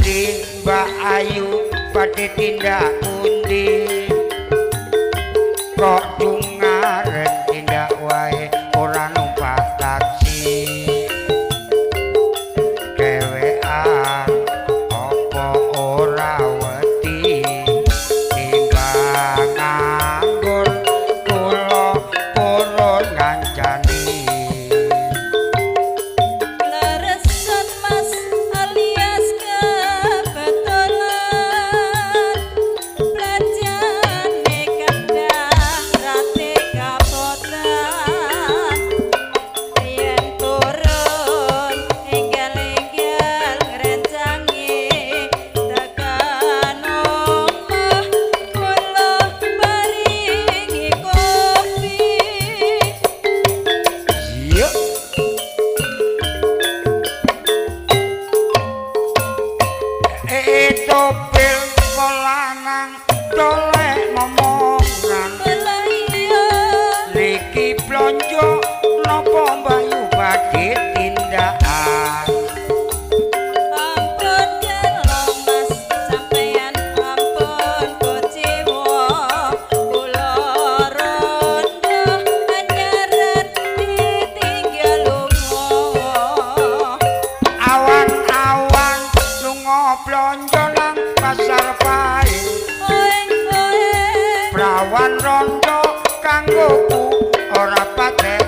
Pundi Mbak Ayu badhe tindak pundi? Kok dungaren tindak wae ora numpak taksi. Dhewean apa ora wedi timbang nganggur kula purun ngancani. Kleresan Mas alias kebetulan belanjane kedah rate kapotan yen turun enggal-enggal ngrencangi tekan omah kula paringi kopi. Iya. Topil lanang dolek momongan. Lah iya. Niki blonjo napa mbayu badhe tindakan? Ampun gelo Mas, sampeyan ampun kuciwa, kula rondo anyaran ditinggal lunga. Awan-awan lunga blonjo nang pasar Pahing. Oe oe. Prawan rondo kanggoku ora patek